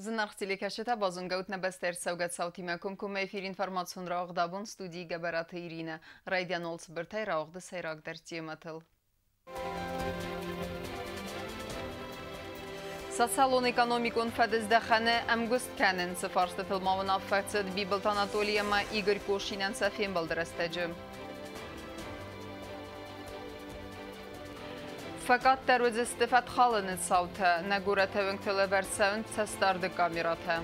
Зынаргъ телекӕсджытӕ, базонгӕут нӕ бӕстӕ ӕрцӕугӕ цаутимӕ комкоммӕ эфир информацион рауагъдабон студийы Гӕбӕраты Иринӕ. Райдиан цыбыртӕй рауагъды сӕйрагдӕр темӕтыл. Социалон-экономикон фӕдыздӕхӕны ӕмгуыст кӕнын цы фарстытыл ма уынаффӕ цыд Бибылты Анатолий ӕмӕ Игорь Кошинӕн сӕ фембӕлды рӕстӕджы. Фӕкъаддӕр уыдзысты фӕткхалыны цаутӕ, нӕ горӕты уынгты лӕвӕрд цӕуынц цӕстдарды камерӕтӕ.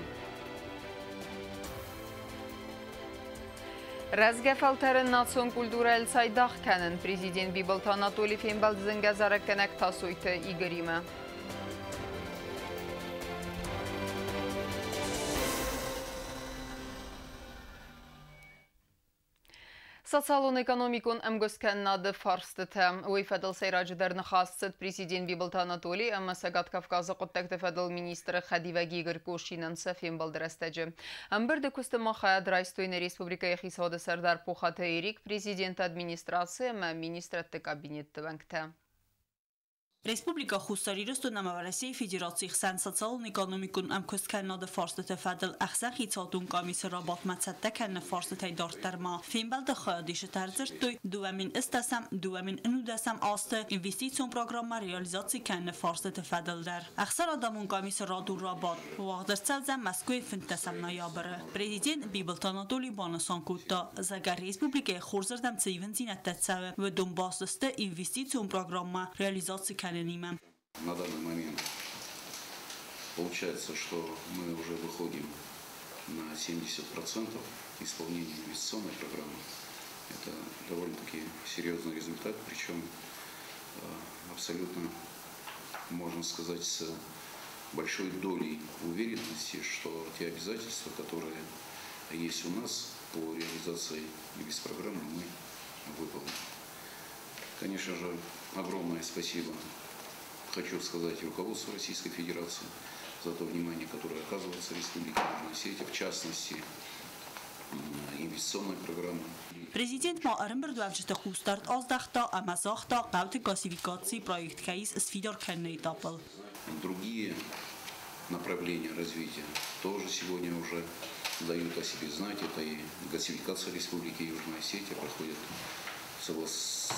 Рӕзгӕ фӕлтӕры национ культурӕйыл цайдагъ кӕнын президент Бибылты Анатолий фембӕлд зынгӕ зарӕггӕнӕг Тасойты Игоримӕ. Социалон-экономикон ӕмгуысткӕнынады фарстытӕ. Уый фӕдыл сӕйраджыдӕр ныхас цыд президент Бибылты Анатолий ӕмӕ Цӕгат Кавказы хъуыддӕгты фӕдыл министры хӕдивӕг Игорь Кошинӕн сӕ фембӕлды рӕстӕджы. Ӕмбырды куысты ма хайад райстой нӕ республикӕйы хицауады сӕрдар Пухаты Эрик, президенты администраци ӕмӕ министрӕдты кабинетты уӕнгтӕ. Республикӕ Хуссар Ирыстон ӕмӕ Уӕрӕсейы Федерацийы хсӕн социалон-экономикон ӕмкуысткӕнынады фарстыты фӕдыл ӕхсӕнхицауадон къамисы рабадтмӕ цӕттӕ кӕныны фарстытӕй дарддӕр ма фембӕлды хайадисджытӕ ӕрдзырдтой 2010 2011 азты инвестицион программӕ реализаци кӕныны фарстыты фӕдыл дӕр. Ӕхсӕнадӕмон къамисы радон рабадт уагъд ӕрцӕудзӕн Мӕскуыйы 15 ноябры. Президент Бибылты Анатолий банысан кодта, зӕгъгӕ, республикӕйы хорзӕрдӕм цы ивындзинӕдтӕ цӕуы, уыдон баст сты инвестицион программӕ реализаци кӕнынимӕ. На данный момент получается, что мы уже выходим на 70% исполнения инвестиционной программы. Это довольно-таки серьезный результат, причем абсолютно, можно сказать, с большой долей уверенности, что те обязательства, которые есть у нас по реализации инвестпрограммы, мы выполним. Конечно же, огромное спасибо хочу сказать руководству Российской Федерации за то внимание, которое оказывается Республике Южная Осетия, в частности, инвестиционной программы. Президент ма ӕрӕмбырдуӕвджыты хъусдард аздӕхта ӕмӕ загъта хъӕуты газификацийы проект кӕй ис сфидар кӕныны этапыл. Другие направления развития тоже сегодня уже дают о себе знать. Это и газификация Республики Южная Осетия, проходит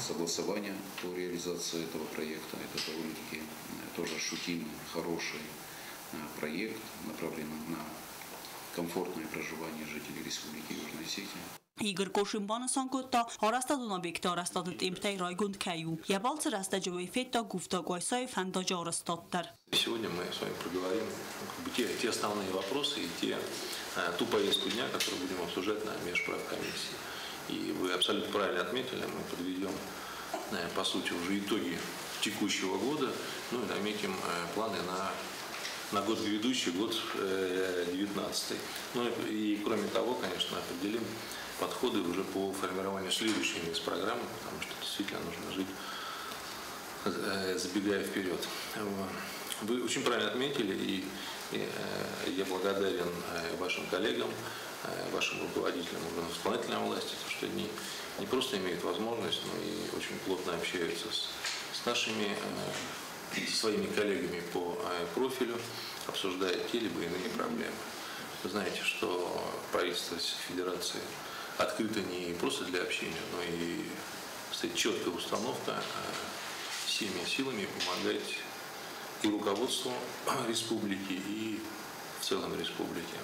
согласование по реализации этого проекта. Это довольно-таки тоже ощутимый, хороший проект, направленный на комфортное проживание жителей Республики Южная Осетия. Игорь Кошин банысан кодта, арӕзтадон объекты арӕзтады темптӕй райгонд кӕй у. Йӕ балцы рӕстӕджы уый федта Гуфта-Къуайсайы фӕндаджы арӕзтад дӕр. Сегодня мы с вами проговорим как бы те основные вопросы и ту повестку дня, которую будем обсуждать на межправкомиссии. И вы абсолютно правильно отметили, мы подведем, по сути, уже итоги текущего года, ну и наметим планы на год грядущий, год 19-й. Ну и кроме того, конечно, определим подходы уже по формированию следующей инвестпрограммы, потому что действительно нужно жить, забегая вперед. Вы очень правильно отметили, и я благодарен вашим коллегам, вашим руководителям органов исполнительной власти, то, что они не просто имеют возможность, но и очень плотно общаются с нашими своими коллегами по профилю, обсуждая те либо иные проблемы. Вы знаете, что правительство Российской Федерации открыто не просто для общения, но и стоит четкая установка всеми силами помогать и руководству республики, и в целом республике.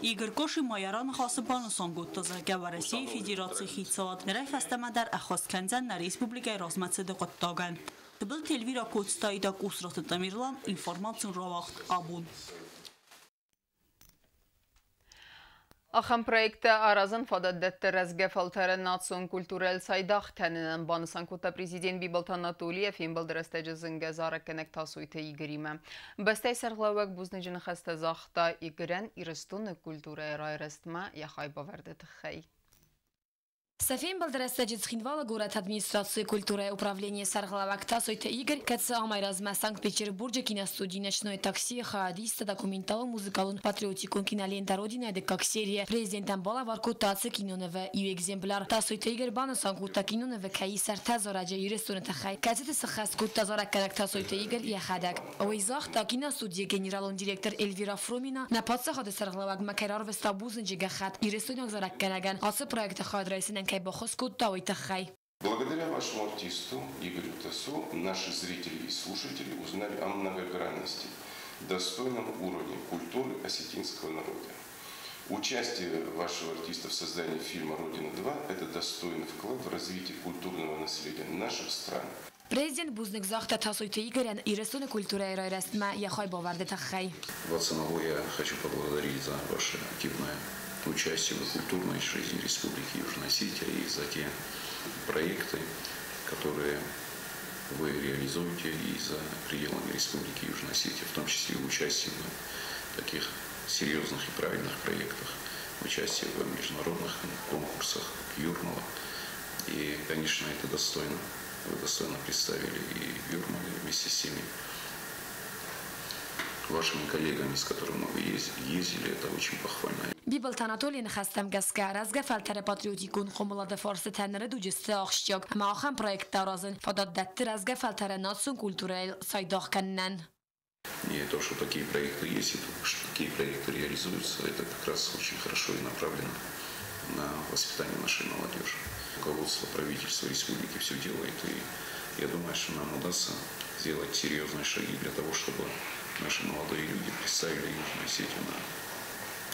Игорь Кошин ма йӕ раныхасы банысан кодта, зӕгъгӕ, Уӕрӕсейы Федерацийы хицауад нырӕй фӕстӕмӕ дӕр ӕххуыс кӕндзӕн нӕ республикӕйы размӕцыды хъуыддагӕн. Тыбылты Эльвира Коцтайда, Къусраты Тамерлан, информацион рауагъд «Абон». Ахӕм проекттӕ аразын фадат дӕтты рӕзгӕ фӕлтӕрӕн национ культурӕйыл цайдагъ кӕнынӕн, банысан кодта президент Бибылты Анатолий фембӕлды рӕстӕджы зынгӕ зарӕггӕнӕг Тасойты Игоримӕ. Бӕстӕйы сӕргълӕууӕг бузныджы ныхӕстӕ загъта Игорӕн Ирыстоны культурӕйы райрӕзтмӕ йӕ хайбавӕрды тыххӕй. Сӕ фембӕлды рӕстӕджы Цхинвалы горӕты администрацийы культурӕйы управленийы сӕргълӕууӕг Тасойты Игорь, кӕцы амӕйразмӕ Санкт-Петербурджы киностуди «Ночное такси» хайадиста документалон музыкалон патриотикон кинолента «Родина» дыккаг серийӕ президентӕн балӕвар кодта ацы кинонывы иу экземпляр. Тасойты Игорь банысан кодта, кинонывы кӕй ис ӕртӕ зарӕджы Ирыстоны тыххӕй, кӕцыты сыххӕст кодта зарӕггӕнӕг Тасойты Игорь йӕхӕдӕг. Уый загъта, киностудийы генералон директор Эльвира Фрумина нӕ паддзахады сӕргълӕууӕгмӕ кӕй рарвыста бузныджы гӕххӕтт ирыстойнаг зарӕггӕнӕгӕн ацы проекты хайад райсынӕн кӕй баххуыс кодта, уый тыххӕй. Благодаря вашему артисту Игорю Тасо наши зрители и слушатели узнали о многогранности, достойном уровне культуры осетинского народа. Участие вашего артиста в создании фильма «Родина-2» – это достойный вклад в развитие культурного наследия наших стран. Президент бузныг загъта Тасойты Игорӕн Ирыстоны культурӕйы райрӕзтмӕ йӕ хайбавӕрды тыххӕй. Вас самого я хочу поблагодарить за ваше активное участие в культурной жизни Республики Южная Осетия и за те проекты, которые вы реализуете и за пределами Республики Южная Осетия, в том числе участие в таких серьезных и правильных проектах, участие в международных конкурсах Юрмала. И, конечно, это достойно. Вы достойно представили и Юрмалу вместе с теми вашими коллегами, с которыми вы ездили, это очень похвально. Бибылты Анатолийы ныхӕстӕм гӕсгӕ, рӕзгӕ фӕлтӕры патриотикон хъомылады фарстытӕ ныры дуджы сты ахсджиаг ӕмӕ ахӕм проекттӕ аразын фадат дӕтты рӕзгӕ фӕлтӕрӕн национ культурӕйыл цайдагъ кӕнынӕн. И то, что такие проекты есть, и то, что такие проекты реализуются, это как раз очень хорошо и направлено на воспитание нашей молодежи. Руководство правительства республики все делает, и я думаю, что нам удастся сделать серьезные шаги для того, чтобы наши молодые люди представили Южную Осетию на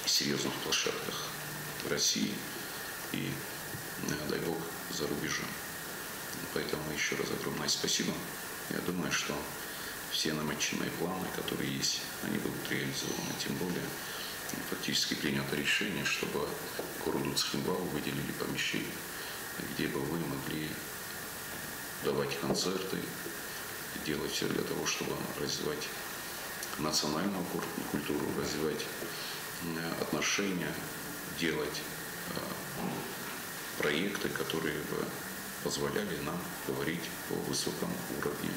серьезных площадках в России и, дай бог, за рубежом. Поэтому еще раз огромное спасибо. Я думаю, что все намеченные планы, которые есть, они будут реализованы. Тем более, фактически принято решение, чтобы городу Цхинвалу выделили помещение, где бы вы могли давать концерты, делать все для того, чтобы развивать национальную культуру, развивать отношения, делать проекты, которые бы позволяли нам говорить о высоком уровне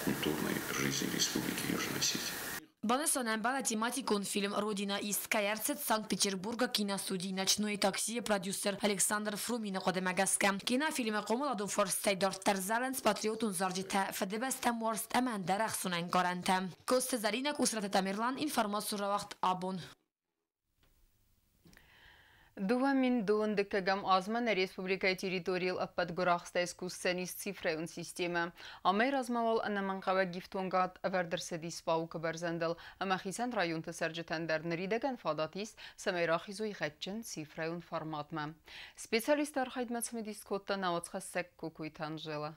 культурной жизни Республики Южная Осетия. Банысан ӕмбӕлы тематикон фильм «Родина» ист кӕй ӕрцыд Санкт-Петербурга киностуди «Ночное такси» продюсер Александр Фрумины хъуыдымӕ гӕсгӕ. Кинофильмы хъомыладон фарстӕй дарддӕр зӕлынц патриотон зарджытӕ, фыдыбӕстӕм уарзт ӕмӕ ӕндӕр ӕхцон ӕнкъарӕнтӕ. Коцты Зӕринӕ, Къусраты Тамерлан, информацион рауагъд «Абон». 2022 азмӕ нӕ республикӕйы территорийыл ӕппӕт гуырахстӕй скусдзӕнис цифрӕйон системӕ. Амӕй размӕ уал ӕнӕмӕнгхъӕуӕг ифтонгад ӕвӕрд ӕрцыдис Паук-ы бӕрзӕндыл ӕмӕ хицӕн районты цӕрджытӕн дӕр ныридӕгӕн фадат ис, цӕмӕй рахизой гъӕдджын цифрӕйон форматмӕ. Специалистты архайдмӕ цымыдис кодта нӕ уацхӕссӕг Кокойты Анжелӕ.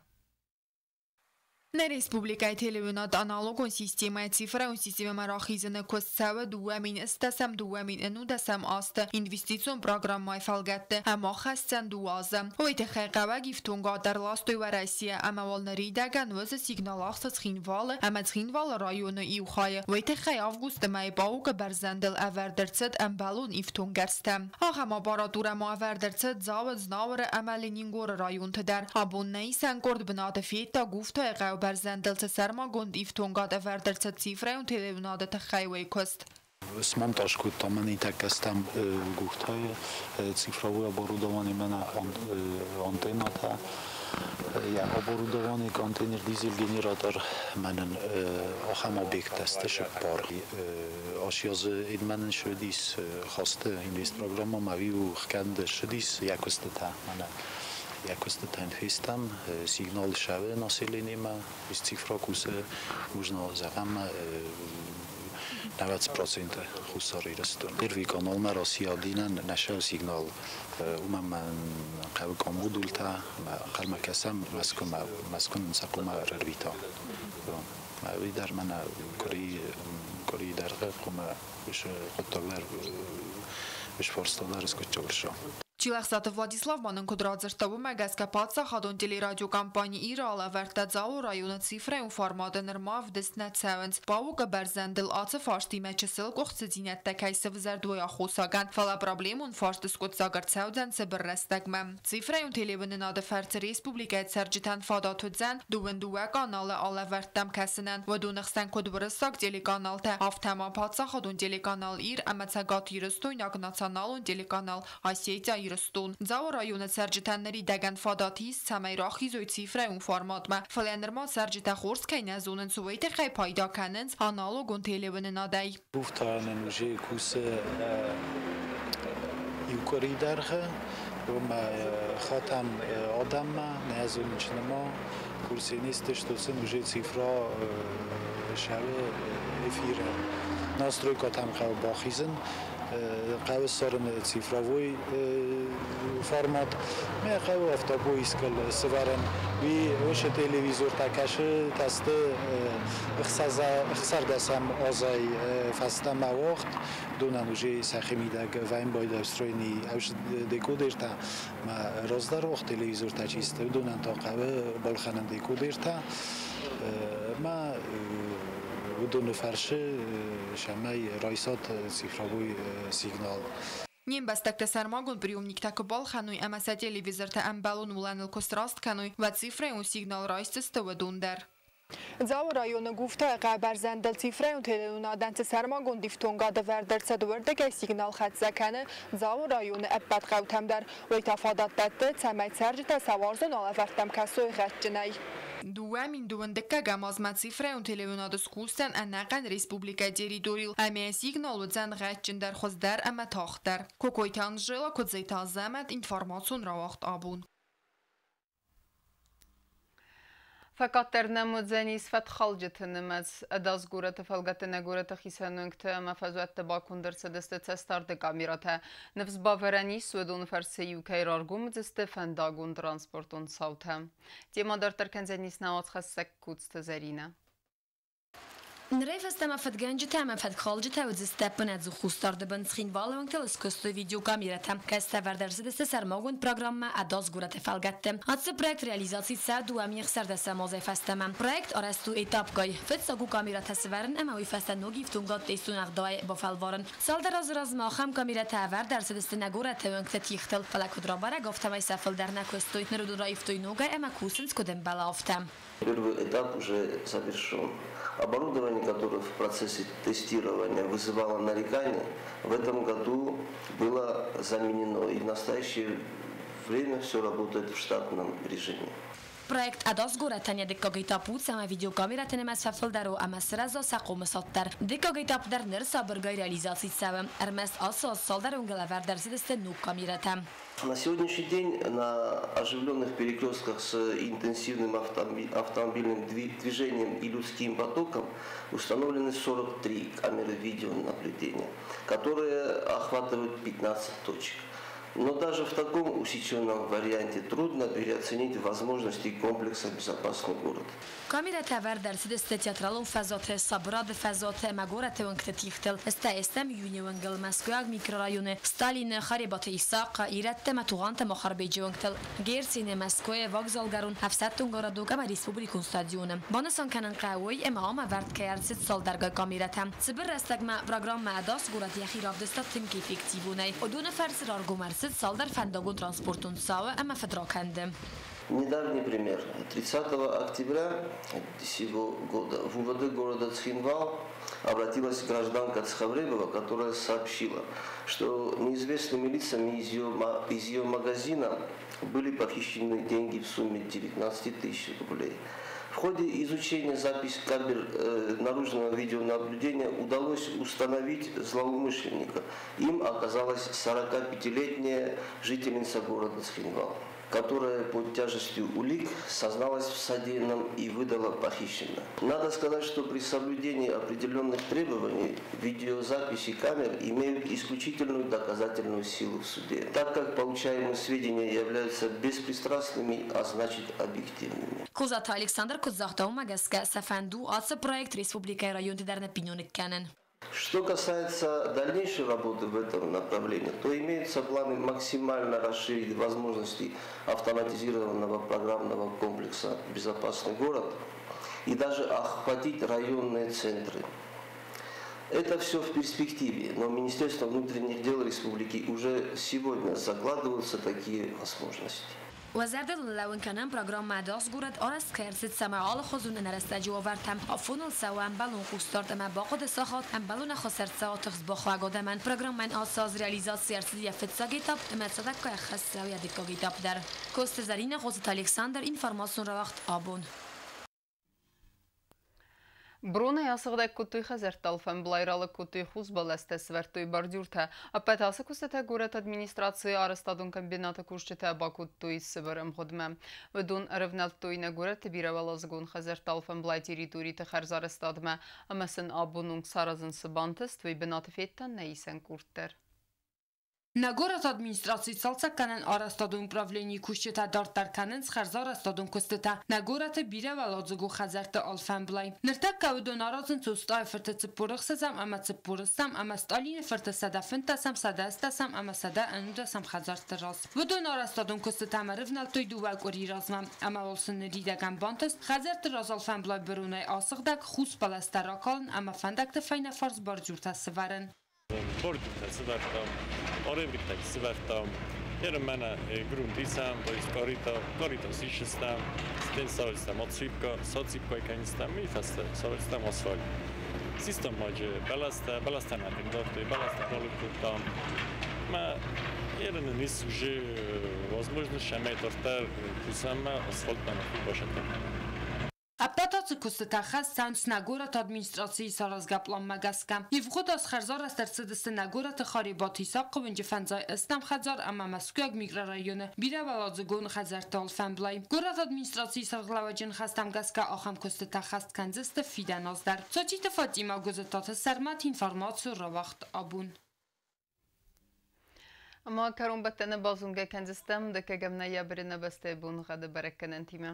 Нӕ республикӕйы телеуынад аналогон системӕйӕ цифрӕйон системӕмӕ рахизыны куыст цӕуы 2011-2011 азты Инвестицион программӕйы фӕлгӕтты ӕмӕ ахӕсдзӕн дыууӕ азы. Уый тыххӕй хъӕуӕг ифтонгад ӕрластой Уӕрӕсейӕ ӕмӕ уал ныридӕгӕн уыцы сигнал ахсы Цхинвалы ӕмӕ Цхинвалы районы иу хайы. Уый тыххӕй августы мӕйы Паук-ы бӕрзӕндыл ӕвӕрд ӕрцыд ӕмбӕлон ифтонггӕрзтӕ. Ахӕм аппаратурӕ ма ӕвӕрд ӕрцыд Дзауы, Знауыры ӕмӕ Ленингоры районты дӕр. Абон нӕ исӕн къорд бынаты федта Гуфтайы хъӕуы бӕрзӕндыл цы сӕрмагонд ифтонгад ӕвӕрд ӕрцыд цифрӕйон телеуынады тыххӕй, уый куыст. Смонтаж кодтам нитӕккӕ стӕм Гуфтайы цифровой оборудование мӕнӕ антеннатӕ, йӕ оборудование, контейнер, дизель-генератор мӕнӕн ахӕм объекттӕ сты сыппар. Ас азы мӕнӕн шыдис хасты инвестпрограмма ма виу хкӕнды шыдис йӕ куыстытӕ мӕнӕ йӕ куыстытӕн фестӕм сигнал шавы населениемӕ из цифра кусы можно зӕгъӕм 90% Хуссар Ирыстон. Первый каналмӕ Россия динӕн нӕ сигнал уымӕн хъӕуы модультӕ ӕнхъӕлмӕ кӕсӕм Мӕскуымӕ Мӕскуы нын сӕ хъуамӕ ӕрӕрвита. Уый дӕр мӕнӕ къуырийы дӕргъы хъуамӕ уыцы хъуыддаг дӕр уыцы фарста дӕр скъуыддзаг ӕрцӕуа. Чилӕхсаты Владислав ма нын куыд радзырдта, уымӕ гӕсгӕ паддзахадон телерадиокомпани «Ир» алӕвӕрдта Дзауы районы цифрӕйон форматы нырма ӕвдыст нӕ цӕуынц. Паука бӕрзӕндыл ацы фарстимӕ чысыл къуыхцыдзинӕдтӕ кӕй сӕвзӕрд, уый аххосагӕн, фӕлӕ проблемон фарст скъуыддзаг ӕрцӕудзӕн цыбыр рӕстӕгмӕ. Цифрӕйон телеуынынады фӕрцы республикӕйы цӕрджытӕн фадат уыдзӕн 22 каналы алӕвӕрдтӕм кӕсынӕн. Уыдоны хсӕн куыд уырыссаг телеканалты, афтӕ ма паддзахадон телеканал «Ир» ӕмӕ Цӕгат-Ирыстойнаг националон телеканал «Осетия Ирыстон». Дзауы районы цӕрджытӕн ныридӕгӕн фадат ис, цӕмӕй рахизой цифрӕйон форматмӕ, фӕлӕ нырма цӕрджытӕ хорз кӕй нӕ зонынц, уый тыххӕй пайда кӕнынц аналогон телеуынынадӕй. Гуфтаанӕн уже кусы иу къуыри дӕргъы, уымӕ хатӕм адӕммӕ, нӕ зонынчынымӕ, курсенисты, что сын уже цифра шӕры эфиры. Настройкатӕм хъӕуы бахизын, хъӕуы ссарын цифровой формат, мӕ хъӕуы автобоискыл сывӕрын. Уый уыцы телевизортӕ кӕсы тесты 16 азӕй фӕстӕмӕ уагъд, донӕн уже сӕхи мидӕг вӕйнбайда встроенный декодертӕ, мӕ раздӕр уагъд телевизортӕ чи сты, уыдонӕн та хъӕуы балхӕнын декодертӕ. Мӕ уыдоны фӕрсы сӕмӕй райсат цифровой сигнал. Не мбӕстӕгтӕ сӕрмагонд приемниктӕ куы балхӕной ӕмӕ сӕ телевизортӕ ӕмбӕлон уылӕныл куы сраст кӕной, уӕд цифрӕйон сигнал райсдзысты уыдон дӕр. Дзауы районы Гуфтайы хъӕбӕрзӕндыл цифрӕйон телеуынадӕн цы сӕрмагонд ифтонгад ӕвӕрд ӕрцыд, уырдыгӕй сигнал хӕццӕ кӕны Дзауы районы ӕппӕт хъӕутӕм дӕр. Уый та фадат дӕтты, цӕмӕй цӕрджытӕ сӕ уарзон алӕвӕрдтӕм кӕсой гъӕдджынӕй. 2021 азмӕ цифрӕйон телеуынады скусдзӕн ӕнӕхъӕн республикӕйы территорийыл, ӕмӕ йӕ сигнал уыдзӕн гъӕдджындӕр, хуыздӕр ӕмӕ тагъддӕр. Кокойты Анжела, Куыдзойты Азӕмӕт, информацион рауагъд «Абон». Фӕкъаддӕр нӕм уыдзӕнис фӕткхалджыты нымӕц. Ӕдас горӕты фӕлгӕтты нӕ горӕты хицӕн уынгты ӕмӕ фӕзуӕтты баконд ӕрцыдысты цӕстдарды камерӕтӕ. Ныфс бавӕрӕн ис, уыдоны фӕрцы иу кӕй раргом уыдзысты фӕндагон транспортон цаутӕ. Темӕ дарддӕр кӕндзӕнис нӕ уацхӕссӕг Коцты Зӕринӕ. Нырӕй фӕстӕмӕ фыдгӕнджытӕ ӕмӕ фӕткхалджытӕ уыдзысты ӕппынӕдзух хъусдарды бын. Цхинвалы уынгтыл скуыстой видеокамерӕтӕ, кӕцытӕ ӕвӕрд ӕрцыдысты сӕрмагонд программӕ «Ӕдас горӕты» фӕлгӕтты. Ацы проект реализаци цӕуы 2016 азӕй фӕстӕмӕ. Проект арӕзт у этапгай. Фыццаг у камерӕтӕ сӕвӕрын ӕмӕ уый фӕстӕ ног ифтонгад тестон ӕгъдауӕй бафӕлварын. Цалдӕр азы размӕ ахӕм камерӕтӕ ӕвӕрд ӕрцыдысты нӕ горӕты уынгты тигътыл, фӕлӕ куыд рабӕрӕг, афтӕмӕй сӕ фылдӕр нӕ куыстой. Ныр уыдон раивтой ногӕй ӕмӕ кусынц куыд ӕмбӕлы, афтӕ. Первый этап уже завершен. Оборудование, которое в процессе тестирования вызывало нарекания, в этом году было заменено. И в настоящее время все работает в штатном режиме. Проект «Ӕдас горӕтӕн» йӕ дыккаг этап у, цӕмӕй видеокамерӕты нымӕц фӕфылдӕр у ӕмӕ сырӕза сӕ хъомысад дӕр. Дыккаг этап дӕр ныр сабыргай реализаци цӕуы. Ӕрмӕст ацы аз цалдӕр уынгыл ӕвӕрд ӕрцыдысты ног камерӕтӕ. На сегодняшний день на оживленных перекрестках с интенсивным автомобильным движением и людским потоком установлены 43 камеры видеонаблюдения, которые охватывают 15 точек. Но даже в таком усеченном варианте трудно переоценить возможности комплекса «Безопасный город». Камерӕтӕ ӕвӕрд ӕрцыдысты театралон фӕзуаты, Сабырады фӕзуаты ӕмӕ горӕты уынгты тигътыл. Стӕй июны уынгыл, Мӕскуыйаг микрорайоны, Сталины, Харебаты Исахъы, Ирӕтты ӕмӕ Тугъанты Махарбеджы уынгтыл, Герцены, Мӕскуыйы, вокзалгӕрон, ӕфсӕддон городок ӕмӕ республикон стадионы. Банысан кӕнын хъӕуы уый, ӕмӕ ам ӕвӕрд кӕй ӕрцыд цалдӕргай камерӕтӕ. Цыбыр рӕстӕгмӕ программӕ «Ӕдас горӕт» йӕхи равдыста тынг эффективонӕй. Уыдоны фӕрцы раргом ӕрцыд цалдӕр фӕндагон транспортон цауы ӕмӕ фыдракӕнды. Недавний пример. 30 октября сего года в УВД города Цхинвал обратилась гражданка Цховребова, которая сообщила, что неизвестными лицами из ее магазина были похищены деньги в сумме 19 тысяч рублей. В ходе изучения записи камер наружного видеонаблюдения удалось установить злоумышленника. Им оказалась 45-летняя жительница города Цхинвал, которая под тяжестью улик созналась в содеянном и выдала похищенное. Надо сказать, что при соблюдении определенных требований видеозаписи камер имеют исключительную доказательную силу в суде, так как получаемые сведения являются беспристрастными, а значит объективными. Козаты Александр куыд загъта, уымӕ гӕсгӕ сӕ фӕнд у ацы проект республикӕйы районты дӕр ныббиноныг кӕнын. Что касается дальнейшей работы в этом направлении, то имеются планы максимально расширить возможности автоматизированного программного комплекса «Безопасный город» и даже охватить районные центры. Это все в перспективе, но Министерство внутренних дел республики уже сегодня закладываются такие возможности. Уӕ зӕрдыл лӕууын кӕнӕм, программӕ «Ӕдас горӕт» арӕзт кӕй ӕрцыд, цӕмӕй алыхуызон ӕнӕрӕстӕджы уавӕртӕм афоныл цӕуа ӕмбӕлон хъусдард ӕмӕ бахъуыды сахат ӕмбӕлон ӕххуыс ӕрцӕуа тыхст бахъуаг адӕмӕн. Программӕйӕн ацы аз реализаци ӕрцыд йӕ фыццаг этап ӕмӕ цадӕггай ӕххӕст цӕуы йӕ дыккаг этап дӕр. Коцты Зӕринӕ, Хъоцыты Александр, информацион рауагъд «Абон». Бронӕй асыгъдӕг кодтой хӕдзӕртты алфӕмблай, ралыг кодтой хус бӕлӕстӕ, сӕвӕрдтой бордюртӕ. Ӕппӕт ацы куыстытӕ горӕты администрацийы арӕзтадон комбинаты кусджытӕ бакодтой цыбыр ӕмгъуыдмӕ. Уыдон ӕрӕвнӕлдтой нӕ горӕты бирӕуӕладзыгон хӕдзӕртты алфӕмблай территориты хӕрзарӕзтадмӕ ӕмӕ сын абон онг саразын цы бантыст, уый бынаты федта нӕ исӕн къорд дӕр. Нӕ горӕты администрацийы цалцӕггӕнӕн арӕзтадон управленийы кусджытӕ дарддӕр кӕнынц хӕрзарӕзтадон куыстытӕ нӕ горӕты бирӕуӕладзыгон хӕдзӕртты алфӕмблай. Ныртӕккӕ уыдон аразынц Остъайы фырты 46 ӕмӕ 40 ӕмӕ Стъалины фырты 115, 180 ӕмӕ 111 хӕдзӕртты раз. Уыдон арӕзтадон куыстытӕм ӕрывнӕлдтой 2 къуырийы размӕ ӕмӕ уал сын ныридӕгӕн бантыст хӕдзӕртты раз алфӕмблай быронӕй асыгъдӕг, хус бӕлӕстӕ ракалын ӕмӕ фӕндӕгты фӕйнӕфарс бордюртӕ сывӕрын. Бордюртӕ сывӕрдтам, аревриктӕ сывӕрдтам, Ерын грунт исӕм, то есть карита, карита сисыстам, стен савӕрдтам отсыпка, сотсыпка кӕнистам, ми фӕстӕ савӕрдтам асфальт. Систам маджы бӕлӕстӕ, бӕлӕстӕ нӕ дардтой, бӕлӕстӕ ралыг кодтам. Мӕ ерын ис уже возможность, цӕмӕй дарддӕр кусӕм асфальтмӕ нӕхи башатӕм. Ӕппӕт ацы куыстытӕ хӕст цӕуынц нӕ горӕты администрацийы саразгӕ пъланмӕ гӕсгӕ. Ивгъуыд аз хӕрзарӕзт ӕрцыдысты нӕ горӕты Харебаты Исахъы уынджы 50 хӕдзар ӕмӕ Мӕскуыйаг микрорайоны бирӕуӕладзыгон хӕдзӕртты алфӕмблай. Горӕты администрацийы сӕргълӕууӕджы ныхӕстӕм гӕсгӕ ахӕм куыстытӕ хӕст кӕндзысты фидӕн аз дӕр. Цоциты Фатимӕ, Гуызытаты Сӕрмӕт, информацион рауагъд «Абон». Ӕмӕ кӕронбӕттӕны базонгӕ кӕндзыстӕм 2 ноябры нӕ бӕстӕйы боныгъӕды бӕрӕггӕнӕнтимӕ.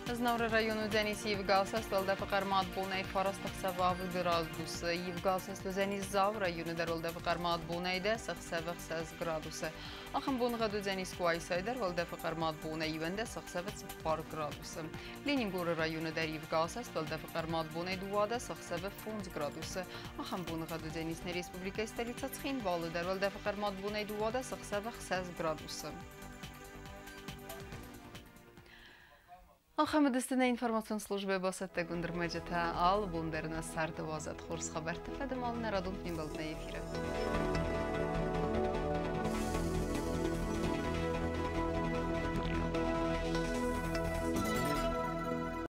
Знауыры районы уыдзӕнис ивгӕ асӕст, уӕлдӕфы хъӕрмад бонӕй 9 ӕхсӕвы 7 градусы. Ивгӕ асӕст уыдзӕнис Дзауы районы дӕр, уӕлдӕфы хъӕрмад бонӕй 10 ӕхсӕвы 6 градусы. Ахӕм боныгъӕд уыдзӕнис Къуайсайы дӕр, уӕлдӕфы хъӕрмад бонӕй 11 ӕхсӕвы 4 градусы. Ленингоры районы дӕр ивгӕ асӕст, уӕлдӕфы хъӕрмад бонӕй 12 ӕхсӕвы 5 градусы. Ахӕм боныгъӕд уыдзӕнис нӕ республикӕйы столицӕ Цхинвалы дӕр, уӕлдӕфы хъӕрмад бонӕй 12 ӕхсӕвы 6 градусы. Ахӕм уыдысты нӕ информацион службӕйы бацӕттӕгонд ӕрмӕджытӕ. Алы бон дӕр нӕ царды уадзӕд хорз хабӕртты фӕдыл нӕ радон фембӕлд нӕ эфиры.